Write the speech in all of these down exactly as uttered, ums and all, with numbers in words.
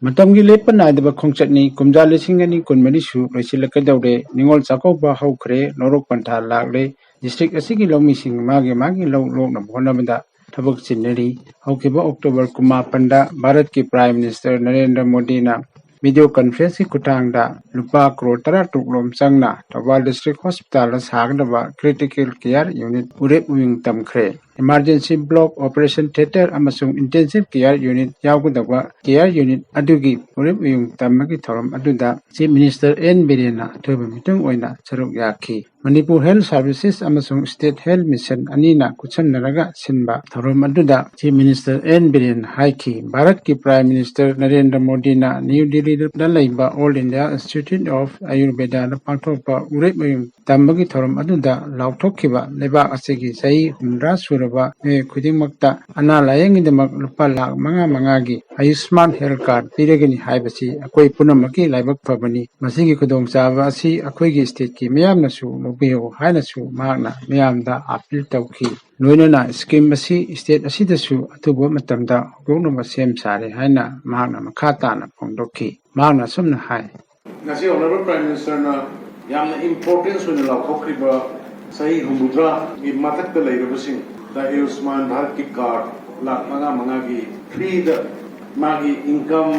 ꯃꯇꯝꯒꯤ ꯂꯦꯞꯄ ꯅꯥꯏꯗꯕ ꯈꯣꯡꯆꯠꯅꯤ꯫ ꯀꯨꯝꯖꯥ ꯂꯤꯁꯤꯡ ꯑꯅꯤ ꯀꯨꯟꯃꯔꯤꯁꯨ ꯂꯣꯏꯁꯤꯜꯂꯛꯀꯗꯧꯔꯦ꯫ ꯅꯤꯉꯣꯜ ꯆꯥꯛꯀꯧꯕ ꯍꯧꯈ꯭ꯔꯦ꯫ ꯂꯧꯔꯣꯛ ꯄꯟꯊꯥ ꯂꯥꯛꯂꯦ꯫ ꯗꯤꯁꯇ꯭ꯔꯤꯛ ꯑꯁꯤꯒꯤ ꯂꯧꯃꯤꯁꯤꯡ ꯃꯥꯒꯤ ꯃꯥꯒꯤ ꯂꯧ ꯂꯣꯛꯅꯕ ꯍꯣꯠꯅꯕꯗ ꯊꯕꯛ ꯆꯤꯟꯅꯔꯤ꯫ ꯍꯧꯈꯤꯕ ꯑꯣꯛꯇꯣꯕꯔ ꯀꯨꯟꯃꯥꯄꯟꯗ ꯚꯥꯔꯠꯀꯤ ꯄ꯭ꯔꯥꯏꯝ ꯃꯤꯅꯤꯁꯇꯔ ꯅꯔꯦꯟꯗ꯭ꯔ ꯃꯣꯗꯤꯅ ꯚꯤꯗꯤꯑꯣ ꯀꯟꯐꯔꯦꯟꯁꯀꯤ ꯈꯨꯠꯊꯥꯡꯗ ꯂꯨꯄꯥ ꯀ꯭ꯔꯣꯔ ꯇꯔꯥ ꯇꯔꯨꯛ ꯂꯣꯝ ꯆꯪꯅ ꯊꯧꯕꯥꯜ ꯗꯤꯁꯇ꯭ꯔꯤꯛ ꯍꯣꯁꯄꯤꯇꯥꯜꯗ ꯁꯥꯒꯗꯕ ꯀ꯭ꯔꯤꯇꯤꯀꯦꯜ ꯀꯤꯌꯥꯔ ꯌꯨꯅꯤꯠ ꯎꯔꯦꯞ ꯎꯌꯨꯡ ꯇꯝꯈ꯭ꯔꯦ꯫ ꯏꯃꯥꯔꯖꯦꯟꯁꯤ ꯕ꯭ꯂꯣꯛ, ꯑꯣꯄꯔꯦꯁꯟ ꯊꯤꯌꯦꯇꯔ ꯑꯃꯁꯨꯡ ꯏꯟꯇꯦꯟꯁꯤꯚ ꯀꯤꯌꯥꯔ ꯌꯨꯅꯤꯠ ꯌꯥꯎꯒꯗꯕ ꯀꯤꯌꯥꯔ ꯌꯨꯅꯤꯠ ꯑꯗꯨꯒꯤ ꯎꯔꯦꯞ ꯎꯌꯨꯡ ꯇꯝꯕꯒꯤ ꯊꯧꯔꯝ ꯑꯗꯨꯗ ꯆꯤꯐ ꯃꯤꯅꯤꯁꯇꯔ ꯑꯦꯟ ꯕꯤꯔꯦꯟꯅ ꯑꯊꯣꯏꯕ ꯃꯤꯇꯨꯡ ꯑꯣꯏꯅ ꯁꯔꯨꯛ ꯌꯥꯈꯤ꯫ ꯃꯅꯤꯄꯨꯔ ꯍꯦꯜꯊ ꯁꯥꯔꯚꯤꯁꯦꯁ ꯑꯃꯁꯨꯡ ꯁ꯭ꯇꯦꯠ ꯍꯦꯜꯊ ꯃꯤꯁꯟ ꯑꯅꯤꯅ ꯈꯨꯠꯁꯝꯅꯔꯒ ꯁꯤꯟꯕ ꯊꯧꯔꯝ ꯑꯗꯨꯗ ꯆꯤꯐ ꯃꯤꯅꯤꯁꯇꯔ ꯑꯦꯟ ꯕꯤꯔꯦꯟ ꯍꯥꯏꯈꯤ, ꯚꯥꯔꯠꯀꯤ ꯄ꯭ꯔꯥꯏꯝ ꯃꯤꯅꯤꯁꯇꯔ ꯅꯔꯦꯟꯗ꯭ꯔ ꯃꯣꯗꯤꯅ ꯅ꯭ꯌꯨ ꯗꯤꯜꯂꯤꯗ ꯂꯩꯕ ꯑꯣꯜ ꯏꯟꯗꯤꯌꯥ ꯏꯟꯁꯇꯤꯇ꯭ꯌꯨꯠ ꯑꯣꯐ ꯑꯌꯨꯔꯕꯦꯗꯥꯗ ꯄꯥꯡꯊꯣꯛꯄ ꯎꯔꯦꯞ ꯎꯌꯨꯡ ꯇꯝꯕꯒꯤ ꯊꯧꯔꯝ ꯑꯗꯨꯗ ꯂꯥꯎꯊꯣꯛꯈꯤꯕ ꯂꯩꯕꯥꯛ ꯑꯁꯤꯒꯤ ꯆꯍꯤ ꯍꯨꯝꯗ꯭ꯔꯥ ꯁꯨꯔꯕ ꯃꯤꯑꯣꯏ ꯈꯨꯗꯤꯡꯃꯛꯇ ꯑꯅꯥ ꯂꯥꯌꯦꯡꯒꯤꯗꯃꯛ ꯂꯨꯄꯥ ꯂꯥꯈ ꯃꯉꯥ ꯃꯉꯥꯒꯤ ꯑꯌꯨꯁꯃꯥꯟ ꯍꯦꯜꯊ ꯀꯥꯔꯗ ꯄꯤꯔꯒꯅꯤ ꯍꯥꯏꯕꯁꯤ ꯑꯩꯈꯣꯏ ꯄꯨꯝꯅꯃꯛꯀꯤ ꯂꯥꯏꯕꯛ ꯐꯕꯅꯤ꯫ ꯃꯁꯤꯒꯤ ꯈꯨꯗꯣꯡꯆꯥꯕ ꯑꯁꯤ ꯑꯩꯈꯣꯏꯒꯤ ꯁ꯭ꯇꯦꯠꯀꯤ ꯃꯤꯌꯥꯝꯅꯁꯨ ꯂꯧꯕꯤꯌꯨ ꯍꯥꯏꯅꯁꯨ ꯃꯍꯥꯛꯅ ꯃꯤꯌꯥꯝꯗ ꯑꯥꯄꯤꯜ ꯇꯧꯈꯤ꯫ ꯂꯣꯏꯅꯅ ꯁ꯭ꯀꯤꯝ ꯑꯁꯤ ꯁ꯭ꯇꯦꯠ ꯑꯁꯤꯗꯁꯨ ꯑꯊꯨꯕ ꯃꯇꯝꯗ ꯍꯧꯗꯣꯛꯅꯕ ꯁꯦꯝ ꯁꯥꯔꯦ ꯍꯥꯏꯅ ꯃꯍꯥꯛꯅ ꯃꯈꯥ ꯇꯥꯅ ꯐꯣꯡꯗꯣꯛꯈꯤ꯫ ꯃꯍꯥꯛꯅ ꯑꯁꯨꯝꯅ ꯍꯥꯏ꯫ ꯉꯁꯤ ꯑꯣꯅꯔꯦꯕꯜ ꯄ꯭ꯔꯥꯏꯝ ꯃꯤꯅꯤꯁꯇꯔꯅ ꯌꯥꯝꯅ ꯏꯝꯄꯣꯔꯇꯦꯟꯁ ꯑꯣꯏꯅ ꯂꯥꯎꯊꯣꯛꯈ꯭ꯔꯤꯕ ꯆꯍꯤ ꯍꯨꯝꯐꯨꯇꯔꯥꯒꯤ ꯃꯊꯛꯇ ꯂꯩꯔꯕꯁꯤꯡꯗ ꯑꯌꯨꯁꯃꯥꯟ ꯚꯥꯔꯠꯀꯤ ꯀꯥꯔꯗ ꯂꯥꯈ ꯃꯉꯥ ꯃꯉꯥꯒꯤ ꯐ꯭ꯔꯤꯗ, ꯃꯥꯒꯤ ꯏꯟꯀꯝ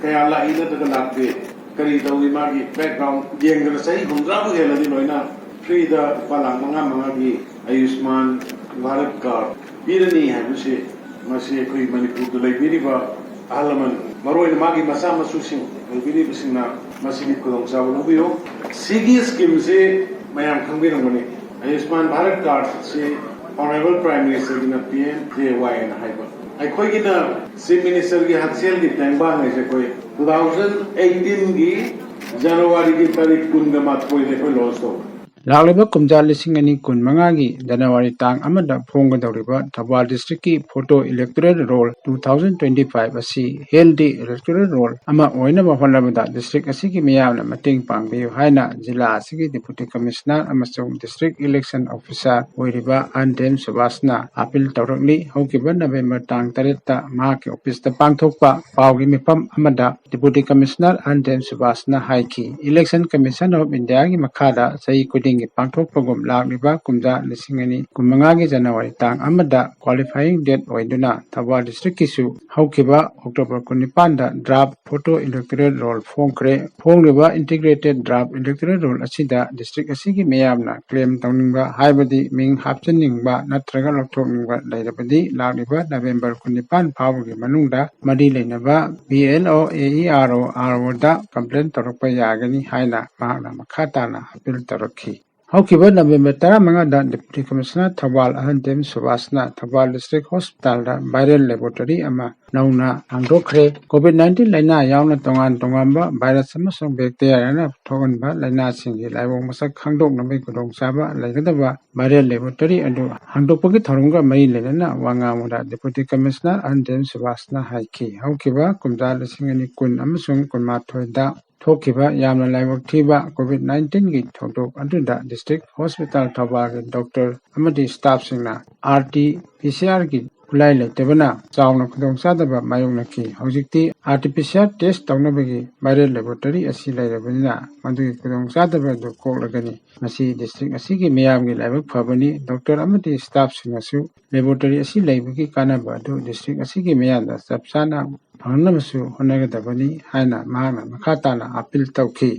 ꯀꯌꯥ ꯂꯥꯛꯏ ꯅꯠꯇ꯭ꯔꯒ ꯂꯥꯛꯇꯦ, ꯀꯔꯤ ꯇꯧꯏ, ꯃꯥꯒꯤ ꯕꯦꯛꯒ꯭ꯔꯥꯎꯟ ꯌꯦꯡꯗꯅ ꯆꯍꯤ ꯍꯨꯝꯐꯨꯇꯔꯥꯃꯨꯛ ꯍꯦꯜꯂꯗꯤ ꯂꯣꯏꯅ ꯐ꯭ꯔꯤꯗ ꯂꯨꯄꯥ ꯂꯥꯈ ꯃꯉꯥ ꯃꯉꯥꯒꯤ ꯑꯌꯨꯁꯃꯥꯟ ꯚꯥꯔꯠ ꯀꯥꯔꯗ ꯄꯤꯔꯅꯤ ꯍꯥꯏꯕꯁꯤ, ꯃꯁꯤ ꯑꯩꯈꯣꯏ ꯃꯅꯤꯄꯨꯔꯗ ꯂꯩꯕꯤꯔꯤꯕ ꯑꯍꯜ ꯂꯃꯟ, ꯃꯔꯨꯑꯣꯏꯅ ꯃꯥꯒꯤ ꯃꯆꯥ ꯃꯁꯨꯁꯤꯡ ꯑꯣꯏꯕꯤꯔꯤꯕꯁꯤꯡꯅ ꯃꯁꯤꯒꯤ ꯈꯨꯗꯣꯡꯆꯥꯕ ꯂꯧꯕꯤꯌꯨ꯫ ꯁꯤꯒꯤ ꯁ꯭ꯀꯤꯝꯁꯤ ꯃꯌꯥꯝ ꯈꯪꯕꯤꯔꯝꯒꯅꯤ, ꯑꯌꯨꯁꯃꯥꯟ ꯚꯥꯔꯠ ꯀꯥꯔꯗꯁꯤ ꯑꯣꯅꯔꯦꯕꯜ ꯄ꯭ꯔꯥꯏꯝ ꯃꯤꯅꯤꯁꯇꯔꯒꯤꯅ ꯄꯤ ꯑꯦꯝ ꯖꯦ ꯋꯥꯏ ꯍꯥꯏꯅ ꯍꯥꯏꯕ꯫ ꯑꯩꯈꯣꯏꯒꯤꯅ ꯆꯤꯐ ꯃꯤꯅꯤꯁꯇꯔꯒꯤ ꯍꯛꯁꯦꯜꯒꯤ ꯇꯦꯡꯕꯥꯡ ꯍꯥꯏꯁꯦ ꯑꯩꯈꯣꯏ ꯇꯨ ꯊꯥꯎꯖꯟ ꯑꯩꯠꯇꯤꯟꯒꯤ ꯖꯅꯋꯥꯔꯤꯒꯤ ꯇꯥꯔꯤꯛ ꯀꯨꯟꯒ ꯃꯥꯊꯣꯏꯗ ꯑꯩꯈꯣꯏ ꯂꯣꯟꯁ ꯇꯧꯕ꯫ ꯂꯥꯛꯂꯤꯕ ꯀꯨꯝꯖꯥ ꯂꯤꯁꯤꯡ ꯑꯅꯤ ꯀꯨꯟ ꯃꯉꯥꯒꯤ ꯖꯅꯋꯥꯔꯤ ꯇꯥꯡ ꯑꯃꯗ ꯐꯣꯡꯒꯗꯧꯔꯤꯕ ꯊꯧꯕꯥꯜ ꯗꯤꯁꯇ꯭ꯔꯤꯛꯀꯤ photo electoral roll two thousand twenty five ꯑꯁꯤ ꯍꯦꯜꯗꯤ ꯏꯂꯦꯛꯇꯣꯔꯦꯜ ꯔꯣꯜ ꯑꯃ ꯑꯣꯏꯅꯕ ꯍꯣꯠꯅꯕꯗ ꯗꯤꯁꯇ꯭ꯔꯤꯛ ꯑꯁꯤꯒꯤ ꯃꯤꯌꯥꯝꯅ ꯃꯇꯦꯡ ꯄꯥꯡꯕꯤꯌꯨ ꯍꯥꯏꯅ ꯖꯤꯂꯥ ꯑꯁꯤꯒꯤ ꯗꯤꯄꯨꯇꯤ ꯀꯃꯤꯁꯅꯔ ꯑꯃꯁꯨꯡ ꯗꯤꯁꯇ꯭ꯔꯤꯛ ꯏꯂꯦꯛꯁꯟ ꯑꯣꯐꯤꯁꯥꯔ ꯑꯣꯏꯔꯤꯕ ꯑꯟ ꯗꯦꯝ ꯁꯨꯕꯥꯁꯅ ꯑꯄꯤꯜ ꯇꯧꯔꯛꯂꯤ꯫ ꯍꯧꯈꯤꯕ ꯅꯕꯦꯝꯕꯔ ꯇꯥꯡ ꯇꯔꯦꯠꯇ ꯃꯍꯥꯛꯀꯤ ꯑꯣꯐꯤꯁꯇ ꯄꯥꯡꯊꯣꯛꯄ ꯄꯥꯎꯒꯤ ꯃꯤꯐꯝ ꯑꯃꯗ ꯗꯤꯄꯨꯇꯤ ꯀꯃꯤꯁꯅꯔ ꯑꯟ ꯗꯦꯝ ꯁꯨꯕꯥꯁꯅ ꯍꯥꯏꯈꯤ, ꯏꯂꯦꯛꯁꯟ ꯀꯃꯤꯁꯟ ꯑꯣꯐ ꯏꯟꯗꯤꯌꯥꯒꯤ ꯃꯈꯥꯗ ꯆꯍꯤ ꯈꯨꯗꯤꯡꯒꯤ ꯄꯥꯡꯊꯣꯛꯄꯒꯨꯝ ꯂꯥꯛꯂꯤꯕ ꯀꯨꯝꯖꯥ ꯂꯤꯁꯤꯡ ꯑꯅꯤ ꯀꯨꯟꯃꯉꯥꯒꯤ ꯖꯅꯋꯥꯔꯤ ꯇꯥꯡ ꯑꯃꯗ ꯀ꯭ꯋꯥꯂꯤꯐꯥꯏꯌꯤꯡ ꯗꯦꯠ ꯑꯣꯏꯗꯨꯅ ꯊꯧꯕꯥꯜ ꯗꯤꯁꯇ꯭ꯔꯤꯛꯀꯤꯁꯨ ꯍꯧꯈꯤꯕ ꯑꯣꯛꯇꯣꯕꯔ ꯀꯨꯟꯅꯤꯄꯥꯟꯗ ꯗ꯭ꯔꯥꯐ ꯐꯣꯇꯣ ꯏꯂꯦꯛꯇꯣꯔꯦꯜ ꯔꯣꯜ ꯐꯣꯡꯈ꯭ꯔꯦ꯫ ꯐꯣꯡꯂꯤꯕ ꯏꯟꯇꯤꯒ꯭ꯔꯦꯇꯦꯠ ꯗ꯭ꯔꯥꯐ ꯏꯂꯦꯛꯇꯣꯔꯦꯜ ꯔꯣꯜ ꯑꯁꯤꯗ ꯗꯤꯁꯇ꯭ꯔꯤꯛ ꯑꯁꯤꯒꯤ ꯃꯤꯌꯥꯝꯅ ꯀ꯭ꯂꯦꯝ ꯇꯧꯅꯤꯡꯕ, ꯍꯥꯏꯕꯗꯤ ꯃꯤꯡ ꯍꯥꯞꯆꯤꯟꯅꯤꯡꯕ ꯅꯠꯇ꯭ꯔꯒ ꯂꯧꯊꯣꯛꯅꯤꯡꯕ ꯂꯩꯔꯕꯗꯤ ꯂꯥꯛꯂꯤꯕ ꯅꯕꯦꯝꯕꯔ ꯀꯨꯟꯅꯤꯄꯥꯟ ꯐꯥꯎꯕꯒꯤ ꯃꯅꯨꯡꯗ ꯃꯔꯤ ꯂꯩꯅꯕ ꯕꯤ ꯑꯦꯜ ꯑꯣ, ꯑꯦ ꯏ ꯑꯥꯔ ꯑꯣ, ꯑꯥꯔ ꯑꯣꯗ ꯀꯝꯄ꯭ꯂꯦꯟ ꯇꯧꯔꯛꯄ ꯌꯥꯒꯅꯤ ꯍꯥꯏꯅ ꯃꯍꯥꯛꯅ ꯃꯈꯥ ꯇꯥꯅ ꯑꯄꯤꯜ ꯇꯧꯔꯛꯈꯤ꯫ ꯍꯧꯈꯤꯕ ꯅꯕꯦꯝꯕꯔ ꯇꯔꯥꯃꯉꯥꯗ ꯗꯤꯄꯨꯇꯤ ꯀꯃꯤꯁꯅꯔ ꯊꯧꯕꯥꯜ ꯑꯍꯟ ꯗꯦꯝ ꯁꯨꯕꯥꯁꯅ ꯊꯧꯕꯥꯜ ꯗꯤꯁꯇ꯭ꯔꯤꯛ ꯍꯣꯁꯄꯤꯇꯥꯜꯗ ꯚꯥꯏꯔꯦꯜ ꯂꯦꯕꯣꯔꯦꯇꯔꯤ ꯑꯃ ꯅꯧꯅ ꯍꯥꯡꯗꯣꯛꯈ꯭ꯔꯦ꯫ ꯀꯣꯚꯤꯗ ꯅꯥꯏꯟꯇꯤꯟ ꯂꯥꯏꯅꯥ ꯌꯥꯎꯅ ꯇꯣꯉꯥꯟ ꯇꯣꯉꯥꯟꯕ ꯚꯥꯏꯔꯁ ꯑꯃꯁꯨꯡ ꯕꯦꯛꯇꯤꯔꯤꯌꯥꯅ ꯊꯣꯛꯍꯟꯕ ꯂꯥꯏꯅꯥꯁꯤꯡꯒꯤ ꯂꯥꯏꯑꯣꯡ ꯃꯁꯛ ꯈꯪꯗꯣꯛꯅꯕꯒꯤ ꯈꯨꯗꯣꯡꯆꯥꯕ ꯂꯩꯒꯗꯕ ꯚꯥꯏꯔꯦꯜ ꯂꯦꯕꯣꯔꯦꯇꯔꯤ ꯑꯗꯨ ꯍꯥꯡꯗꯣꯛꯄꯒꯤ ꯊꯧꯔꯝꯒ ꯃꯔꯤ ꯂꯩꯅꯅ ꯋꯥ ꯉꯥꯡꯕꯗ ꯗꯤꯄꯨꯇꯤ ꯀꯃꯤꯁꯅꯔ ꯑꯟ ꯗꯦꯝ ꯁꯨꯕꯥꯁꯅ ꯍꯥꯏꯈꯤ, ꯍꯧꯈꯤꯕ ꯀꯨꯝꯖꯥ ꯂꯤꯁꯤꯡ ꯑꯅꯤ ꯀꯨꯟ ꯑꯃꯁꯨꯡ ꯀꯨꯟꯃꯥꯊꯣꯏꯗ ꯊꯣꯛꯈꯤꯕ ꯌꯥꯝꯅ ꯂꯥꯏꯕꯛ ꯊꯤꯕ ꯀꯣꯚꯤꯗ ꯅꯥꯏꯟꯇꯤꯟꯒꯤ ꯊꯧꯗꯣꯛ ꯑꯗꯨꯗ ꯗꯤꯁꯇ꯭ꯔꯤꯛ ꯍꯣꯁꯄꯤꯇꯥꯜ ꯊꯧꯕꯥꯜꯒꯤ ꯗꯣꯛꯇꯔ ꯑꯃꯗꯤ ꯁ꯭ꯇꯥꯐꯁꯤꯡꯅ ꯑꯥꯔ ꯇꯤ ꯄꯤ ꯁꯤ ꯑꯥꯔꯒꯤ ꯈꯨꯠꯂꯥꯏ ꯂꯩꯇꯕꯅ ꯆꯥꯎꯅ ꯈꯨꯗꯣꯡꯆꯥꯗꯕ ꯃꯥꯌꯣꯛꯅꯈꯤ꯫ ꯍꯧꯖꯤꯛꯇꯤ R T P C R test ꯇꯧꯅꯕꯒꯤ ꯚꯥꯏꯔꯦꯜ ꯂꯦꯕꯣꯔꯦꯇꯔꯤ ꯑꯁꯤ ꯂꯩꯔꯕꯅꯤꯅ ꯃꯗꯨꯒꯤ ꯈꯨꯗꯣꯡꯆꯥꯗꯕ ꯑꯗꯨ ꯀꯣꯛꯂꯒꯅꯤ꯫ ꯃꯁꯤ ꯗꯤꯁꯇ꯭ꯔꯤꯛ ꯑꯁꯤꯒꯤ ꯃꯤꯌꯥꯝꯒꯤ ꯂꯥꯏꯕꯛ ꯐꯕꯅꯤ꯫ ꯗꯣꯛꯇꯔ ꯑꯃꯗꯤ ꯁ꯭ꯇꯥꯐꯁꯤꯡꯅꯁꯨ ꯂꯦꯕꯣꯔꯦꯇꯔꯤ ꯑꯁꯤ ꯂꯩꯕꯒꯤ ꯀꯥꯟꯅꯕ ꯑꯗꯨ ꯗꯤꯁꯇ꯭ꯔꯤꯛ ꯑꯁꯤꯒꯤ ꯃꯤꯌꯥꯝꯗ ꯆꯞ ꯆꯥꯅ ꯐꯪꯅꯕꯁꯨ ꯍꯣꯠꯅꯒꯗꯕꯅꯤ ꯍꯥꯏꯅ ꯃꯍꯥꯛꯅ ꯃꯈꯥ ꯇꯥꯅ ꯑꯄꯤꯜ ꯇꯧꯈꯤ꯫